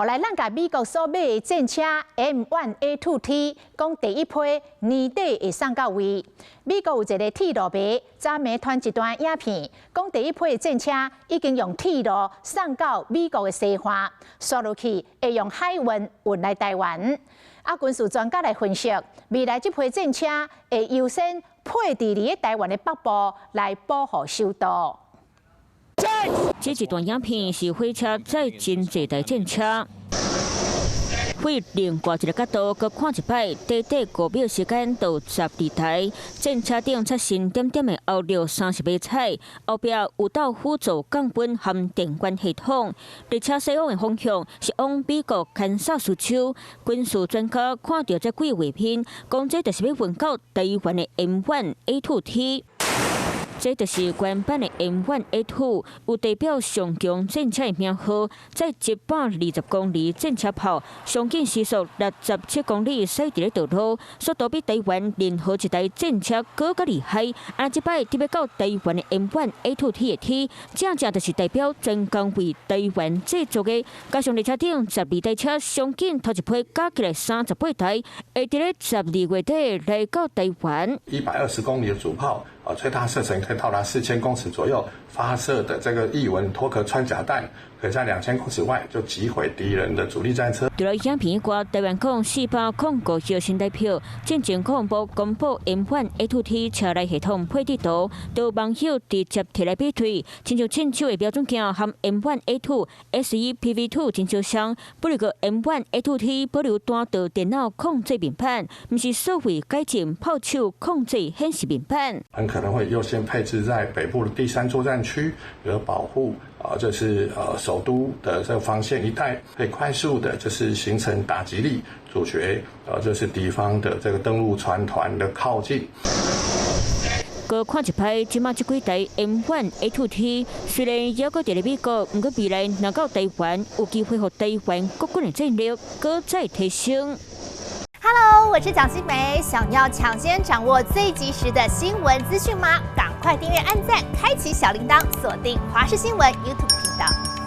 後來，咱共美國所買的戰車 M1A2T，講第一批年底會送到位。美國有一個鐵路迷，昨暝傳一段影片，講第一批的戰車已經用鐵路送到美國的西岸，紲落去會用海運運來台灣。啊，軍事專家來分析，未來這批戰車會優先配置佇台灣的北部來保護首都。這一段影片是火車載真濟台戰車，對另外一個角度，閣看一擺，短短5秒時間就12台戰車頂刷新點點的歐陸30碼彩，後壁有鬥輔助降溫和電源系統。列車駛往的方向是往美國堪薩斯州。軍事專家看著這幾畫面，講這就是欲運到台灣的 M1A2T。這就是原版的 M1A2，有代表上強戰車的名號，載120公里戰車炮，上緊時速67公里，駛佇咧道路，速度比台灣任何一台戰車閣較厲害。啊，這擺特別到台灣的 M1A2T 的 T，正正就是代表專工為台灣製作的。加上列車頂12台車，上緊頭一批加起來38台，會佇咧12月底來到台灣。120公里的主炮。啊，最大射程可以到達4000公尺左右，發射的這個翼紋脫殼穿甲彈，可以在2000公尺外就擊毀敵人的主力戰車。除了影片以外，台灣講405號新台票，進前國防部公布 M1A2T 車內系統配置圖，都網友直接提來比對，親像凊手的標準鏡和 M1A2 SEPV2 真相像，不過 M1A2T 保留單道電腦控制面板，毋是所謂改進炮手控制顯示面板。很可能會優先配置在北部的第三作戰區，有保護啊，就是首都的這個防線一帶，可以快速的，就是形成打擊力，阻絕就是敵方的這個登陸船團的靠近。閣看一擺，這馬這幾台 M1A2T 雖然猶閣佇咧美國，毋過未來若到台灣，有機會予台灣國軍的戰力閣再提升。 Hello，我是蔣新梅，想要搶先掌握最及時的新聞資訊嗎？趕快訂閱、按讚、開啟小鈴鐺，鎖定華視新聞 YouTube 頻道。